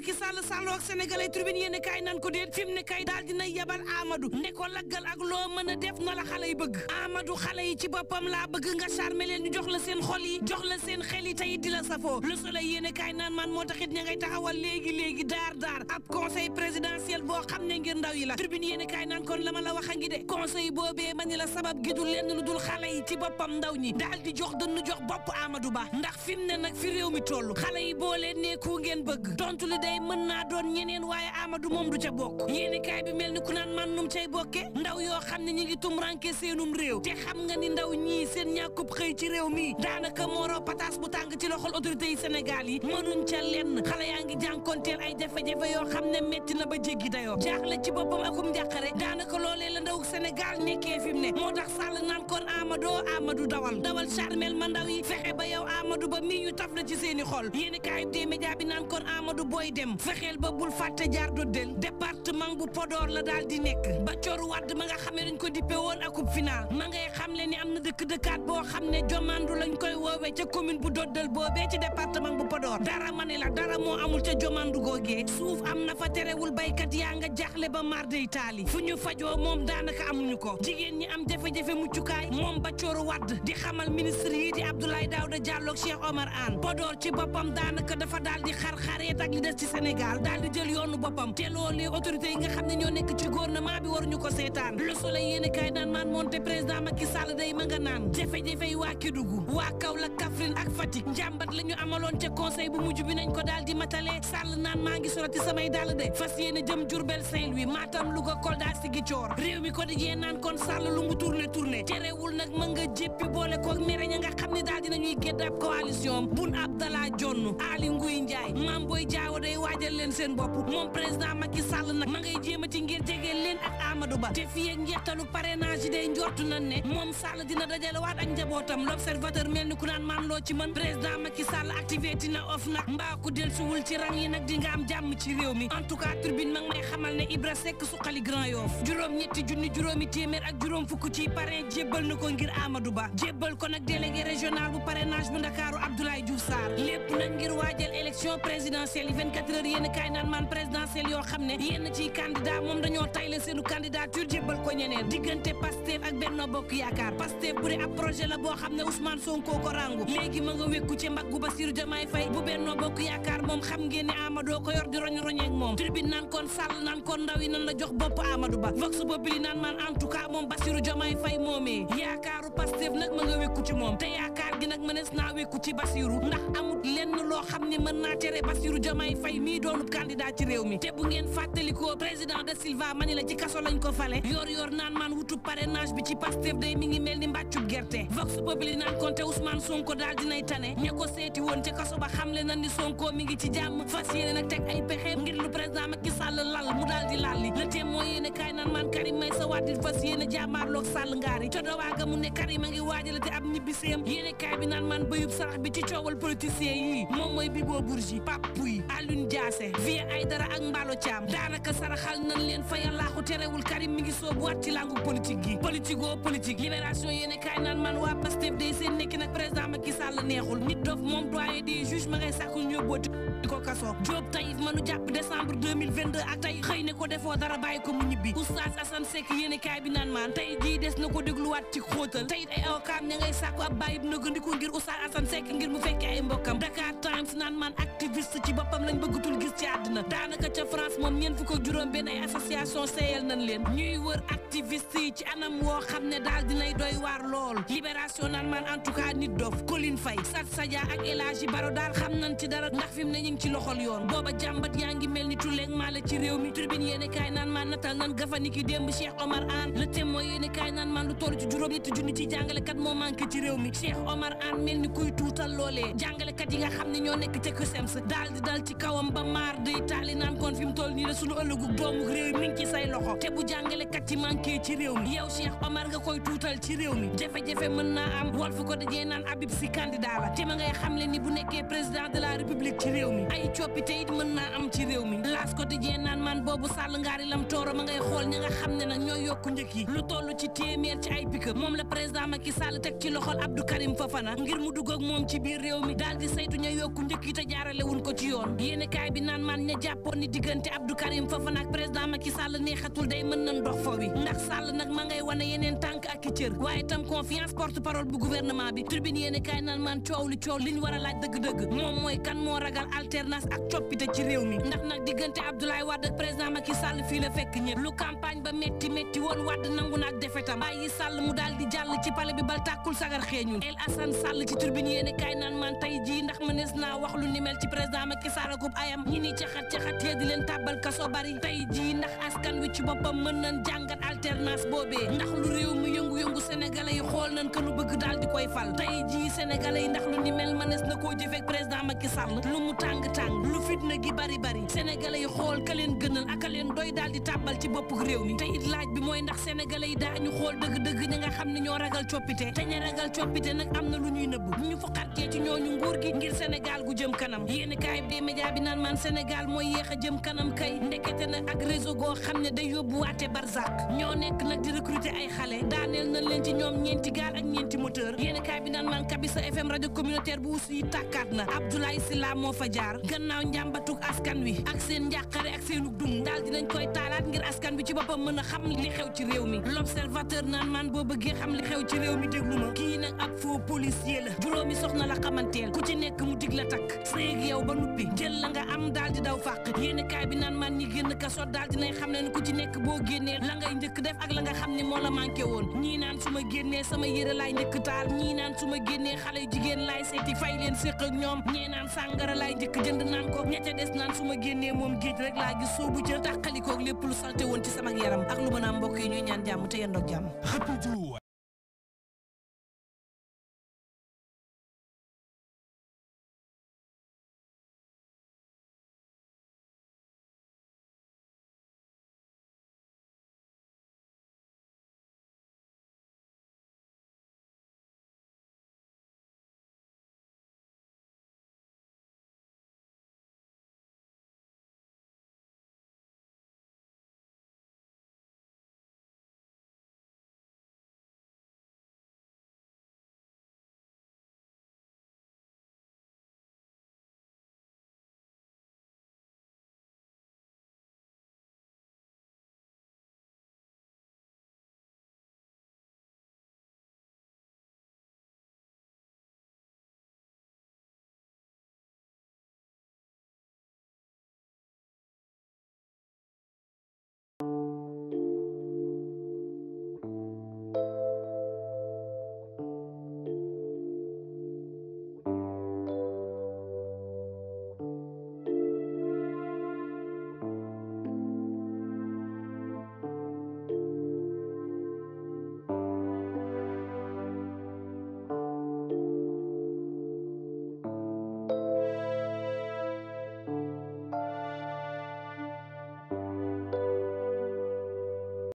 Macky Sall sàlloo ak sénégalais tribune yéen kaay nan ko déet fi mu ne kay daal dina yabal Amadou ne ko laggal ak loo mën a def na la xale yi bëgg Amadou xale yi ci boppam laa bëgg nga charmer leen ñu jox la seen xol yi jox la seen xel yi tey di la safoo Le Soleil yéen kaay naan man moo taxit ña ngay taxawal léegi daar ab conseil présidentiel boo xam ne ngir ndaw yi la tribune yéen kaay naan kon la ma la wax a ngi de conseil boobee ma ni la sabab gi du lenn lu dul xale yi ci boppam ndaw ñi daal di jox dënn jox bopp Amadou Ba ndax fi mu ne nag fi réew mi toll xale yi boo leen nekku ngeen bëgg tontu li day mën naa doon ñeneen waaye Amadou moom du ca bokk yéeni kaay bi mel ni ku naan man num cay bokke ndaw yoo xam ne ñi ngi tumranke seenum réew te xam nga ni ndaw ñii seen ñàkkub xëy ci réew mi daanaka mooroo pataas bu tàng ci loxol autorité yi Sénégal yi mënuñ ca lenn xale yaa ngi jànkonteel ay jafe-jafe yoo xam ne metti na ba jéggi dayoo jaaxle ci boppam akum njàqare daanaka loolee la ndaw Sénégal nekkee fi mu ne moo tax Sall naan kon Amadou dawal charmel ma ndaw yi fexe ba yow Amadou Ba mii ñu taf la ci seeni xol yéeni kaay bi média bi naan kon Amadou booy dem fexeel ba bul fàtte jaar doddel département bu Podor la daal di nekk ba cor wadd ma nga xam ne dañ ko dippe woon akub final ma ngay xam le ni am na dëkk-dëkkaat boo xam ne jomandu lañ koy woowee ca commune bu doddel boobee ci département bu Podor dara ma ne la dara moo amul ca jomandu googee suuf am na fa terewul baykat yaa nga jaaxle ba mar day taali fu ñu fajoo moom daanaka amuñu ko jigéen ñi am jafe-jafe muccukaay moom ba cor wadd di xamal ministre yi di Abdoulaye Daouda Diallo ak Cheikh Omar Anne Podor ci boppam daanaka dafa daal di xar-xareet ak li des ci Sénégal daal di jël yoonu boppam te loolee autorités yi nga xam ne ñoo nekk ci gouvernement bi waruñu ko seetaan Le Soleil yéen kaay naan maan moonte président Macky Sall day ma nga naan jafe-jafe yi waa Kédougou waa Kaolack Kaffrine ak Fatick njàmbat la ñu amaloon ca conseil bu mujj bi nañ ko daal di matale Sall naan maa ngi soroti samay dàll de fas yéene jëm Diourbel Saint-Louis Matam Louga Kolda Ziguinchor réew mi ko dijee naan kon Sall lu mu tourné terewul nag ma nga jéppi boole koog mere ña nga xam ne daal dinañuy gédd ab coalition Boun Abdallah Dionne Aly Ngouille Ndiaye Mame Boye Diao day waajal leen seen bopp moom président Macky Sall nag ma ngay jéemati ngir jegeel leen ak Amadou Ba te fii ak njeextalu parrainage yi day njortu nañ ne moom Sall dina dajalewaat ak njabootam L'Observateur mel ni ku naan man loo ci mën président Macky Sall activé tina of nag mbaa ku dellusiwul ci rang yi nag di nga am jàmm ci réew mi en tout cas Tribune mag may xamal ne Ibra Seck suqali Grand Yoff juróom-ñetti junni juróomi téeméer ak juróom fukk ci parrain jébbal na ko ngir Amadou Ba jébbal ko nag délégué régional bu parrainage bu Ndakaaru Abdoulaye Diouf Sarr lépp nag ngir waajal élection présidentielle yi 24 heures yéen kaay naan man présidentielle yoo xam ne yenn ciy candidat moom dañoo tayle seenu candidature jébbal ko ñeneen diggante Pastef ak Benno Bokk Yaakaar Pastef bu dee ab projet la boo xam ne Ousmane Sonko ko rangu léegi ma nga wekku ci mbaggu Bassirou Diomaye Faye bu Benno Bokk Yaakaar moom xam ngeen ne Amadou ko yor di roñeek moom Tribune naan kon Sall naan kon ndaw yi nan la jox bopp Amadou Ba Vox Populi naan man en tout cas moom Bassirou Diomaye Faye moomee yaakaaru Pastef nag ma nga wekku ci moom te yaakaar gi nag mënees naa wekku ci Bassirou ndax amut lenn loo xam ne mën naa tere Bassirou Diomaye Faye mii doonub candidat ci réew mi te bu ngeen fàttalikoo président de Silva mani la ci kaso lañ ko fale yor naan maan wutub parrainage bi ci Pastef day mi ngi mel ni mbàccub gerte Vox Populi naan kon te Ousmane Sonko daal dinay tane ña ko seeti woon ca kaso ba xamle na ni Sonko mi ngi ci jàmm fas yéene nag teg ay pexe ngir lu président Macky Sall lal mu daal di lalli Le Témoin yéene kaay naan maan Karim Meïssa Wade fas yéene jàmmaarloog Sall ngaari co dowaaga mu ne Karim a ngi waajalate ab ñibbiseem yéene kaay bi naan maan bëyub sarax bi ci coowal politicien yi moom mooy Bibo Bourgi Pape Pouy Alioune Diassé Vieux Aïdara ak Mballo Thiam daanaka saraxal nañ leen fa yàllaaxu terewul Karim mi ngi soobu waat ci langu politique gi politique libération yéene kaay naan man waa Pastef day seen nekki nag président Macky Sall neexul nit dof moom doyen des juges ma ngay sàkku ñu yóbbooti ko kaso Diop Taïf manu jàpp décembre 2022 ak tey xëy ne ko defoo dara bàyyi ko mu ñibbi Oustaz Assane Seck yéene kaay bi naan maan tey jii des na ko dégluwaat ci xóotal tey ay awkaam ña ngay sàkku ab bàyyib na gëndiko ngir Oustaz Assane Seck ngir mu fekke ay mbokkam Dakar Times naan maan activiste ci boppam lañ bëggatul gis ci àddina daanaka ca France moom ñeent fukk ak juróom benn ay association seeyal nañ leen ñuy wër activiste yi ci anam woo xam ne daal dinay doy waar lool libération naan maan en tout cas nit dof Colline Faye Sat Sadia ak El Hadji Baro daal xam nañ ci dara ndax fi mu ne ñu ngi ci loxol yoon booba jàmbat yaa ngi mel ni tulleeg maa la ci réew mi Tribune yéene kaay naan maan natal nan gafaniki démb Cheikh Omar Anne Le Témoin yéene kaay naan maan lu toll ci juróom-ñetti junni ci jàngalekat moo manqué ci réew mi Cheikh Omar Anne mel ni kuy tuutal loolee jàngalekat yi nga xam ne ñoo nekk ca CUSEMS daal di dal ci kawam ba maar day taali naan kon fi mu toll nii la sunu ëllëgu doomu réew mi ngi ci say loxo te bu jàngalekat yi manqué ci réew mi yow Cheikh Omar nga koy tuutal ci réew mi jafe-jafe mën naa am Walf ko dajee naan Habib Sy candidat la te ma ngay xam le ni bu nekkee président de la république ci réew mi ay coppite it mën naa am ci réew mi L'As ko dajee naan man boobu Sall ngaari lam tooro ma ngay xool ña nga xam ne nag ñooy yokku njëkk yi lu toll ci téeméer ci ay pick-up moom la président Macky Sall teg ci loxol Abdou Karim Fofana ngir mu dugg ak moom ci biir réew mi daal di saytu ña yokku njëkk yi te jaarale wuñ ko ci yoon yéene kaay bi naan man ña jàppoon ni diggante Abdou Karim Fofana ak président Macky Sall neexatul day mën nañ dox fo wi ndax Sall nag ma ngay wane yeneen tànk ak i cër waaye tam confiance porte parole bu gouvernement bi tribune yéene kaay naan man coow li ñu war a laaj dëgg-dëgg moom mooy kan moo ragal alternance ak coppite ci réew mi ndax nag diggante Abdoulaye Wade ak président Macky Sall fii la fekk ñëpp lu campagne ba metti woon Wade nangu na ak defetam bàyyi Sall mu daal di jàll ci palais bi bal tàkkul sagar xeeñul El Assane Sall ci tribune yéene kaay naan man tey jii ndax mënees naa wax lu ni mel ci président Macky Sall akub ayam ñi ni caxat yee di leen tàbbal kaso bari tey jii ndax askan wi ci boppam mën nañ jàngat alternance boobee ndax lu réew mi yëngu-yëngu sénégalais yi xool nañ ko nu bëgg daal di koy fal tey jii sénégalais yi ndax lu ni mel mënees na koo jëfeek président Macky Sall lu mu tàng-tàng lu fitna gi bari sénégalais yi xool ka leen gënal ak ka leen doy daal di tàbbal ci bopp réew mi te it laaj bi mooy ndax sénégalais yi daañu xool dëgg-dëgg ñi nga xam ne ñoo ragal coppite te ña ragal coppite nag am na lu ñuy nëbb ñu foqartee ci ñooñu nguur gi ngir Sénégal gu jëm kanam yéen kaay bi média bi naan man Sénégal mooy yéex a jëm kanam kay ndekete nag ak réseau goo xam ne day yóbbu waate barzak ñoo nekk nag di recruter ay xale daaneel nañ leen ci ñoom ñeenti gaal ak ñeenti moteur yéen kaay bi naan man Kabisa FM rajo communautaire bu aussi tàkkaat na Abdoulaye Sylla moo fa jaar gannaaw njàmbatuk askan wi ak seen njàqare ak seenu dund daal dinañ koy taalaat ngir askan wi ci boppam mën a xam li xew ci réew mi l'observateur naan man boo bëggee xam li xew ci réew mi déglu ma kii nag ab faux policier la juróomi soxna la xamanteel ku ci nekk mu dig la takk séeg yow ba nuppi jël la nga am daal di daw fàq yéen kaay bi naan man ñi génn kaso daal dinañ xam ne ku ci nekk boo génnee la ngay njëkk def ak la nga xam ne moo la manqué woon ñii naan su ma génnee sama yére laay njëkk taal ñii naan su ma génnee xale yu jigéen laay seeti fay leen séq ak ñoom ñee naan sàngara laay njëkk jënd naan ko ña ca des naan su ma génnee moom géej rek laa gis soobu ca tàqalikoog lépp lu salte woon ci sama yaram ak lu mën a mbokk yi ñuy ñaan jàmm te yendoog jàmm